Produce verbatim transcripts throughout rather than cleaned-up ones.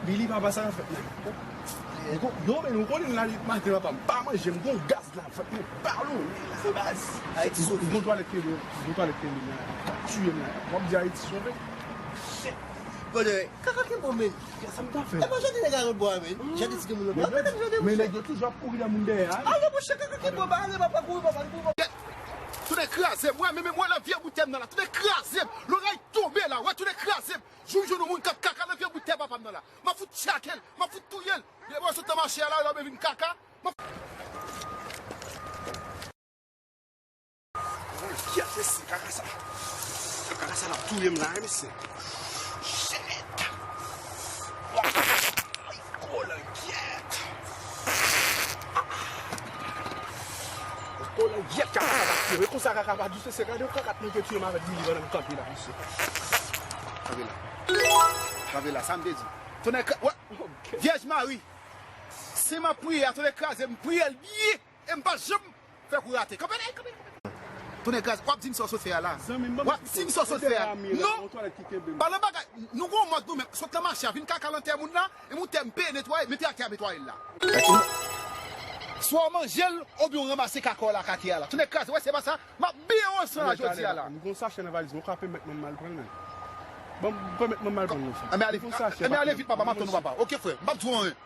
Billy, papa, sa k ap fèt la? Yo, men, ou konnen m la, maten, papa, m pa manje, m gon gaz la, fèt mwen balonnen la, baz. Ayiti sove. Gon twalèt kenbe, gon twalèt kenbe la, tiye m la. W ap di Ayiti sove? Shit. Bon, kaka kenbe w, men. Sa m ta fè? E pa jodi nèg a lòt bò a, men. Jodi ti moun lòt bò a, men jodi, men nèg yo toujou ap kouri nan moun dèyè a. Ale, monchè, kaka kenbe w, ale, papa, kouri, papa, kouri, papa. Tounen kraze m, wè, men, men, wè, nan vye boutèy m nan la, tounen kraze m. Loray tonbe la, wè, tounen kraze m. Jou m jwenn yon moun k ap kaka nan vye boutèy papa m nan la. M ap fout tchake l, m ap fout touye l. Depi w sot nan mache a la, lè w vin kaka, m ap. Kyèt, mesye, kaka sa. Kaka sa l ap touye m la, wi, mesye. Shit! Ay, kolangyèt! Kolangyèt, kaka sa t ap touye m. E konsa kaka pa dous, mesye. Gade yon kaka t manke touye m avèk Billy pandan m kanpe la, mesye. Kanpe la. Kanpe la, sa m te di. Tonnè kra-, wè. Vyèj Mari. Si m ap priye a, tonnè kraze, m priye l byen. E m pa janm fè kou rate. Kanpe la, kanpe la, kanpe la. Tonnè kraze, w ap di m sa w sot fè a la. W ap di m sa w sot fè a. Non. Palan bagay, nou gon mòd nou menm. Sot nan mache a, vin kaka nan tè moun la, e moun tè m peye netwaye, mete atè a netwaye l la. Swa w manje l, oubyen w ranmase kaka w la ak atè a la. Tonnè kraze, wè se pa sa, m ap beye w ansanm la jodi a la. M gon sachè nan valiz mwen, ou ka pèmèt mwen m al pran l, men. Bon, pèmèt mwen m al pran l, non, sa. Enben ale vit, enben ale vit, papa, m ap tann ou, papa. Oke, frè, m p ap di w anyen.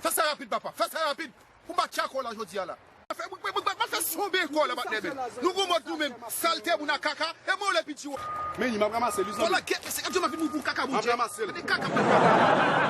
Fè sa rapid, papa, fè sa rapid. Pou m bat chako la jodi a la. Mwen fè, mwen, mwen, mwen fè sonbe kò la, patnè, men. Nou gon mòd nou menm. Salte moun ak kaka. E mwen, lè piti, w. Men, m ap ranmase li, zanmi. Vwala, gèt, se, gade, m ap vin mouri pou kaka, Bondye. M ap ranmase l. Gade kaka, kaka.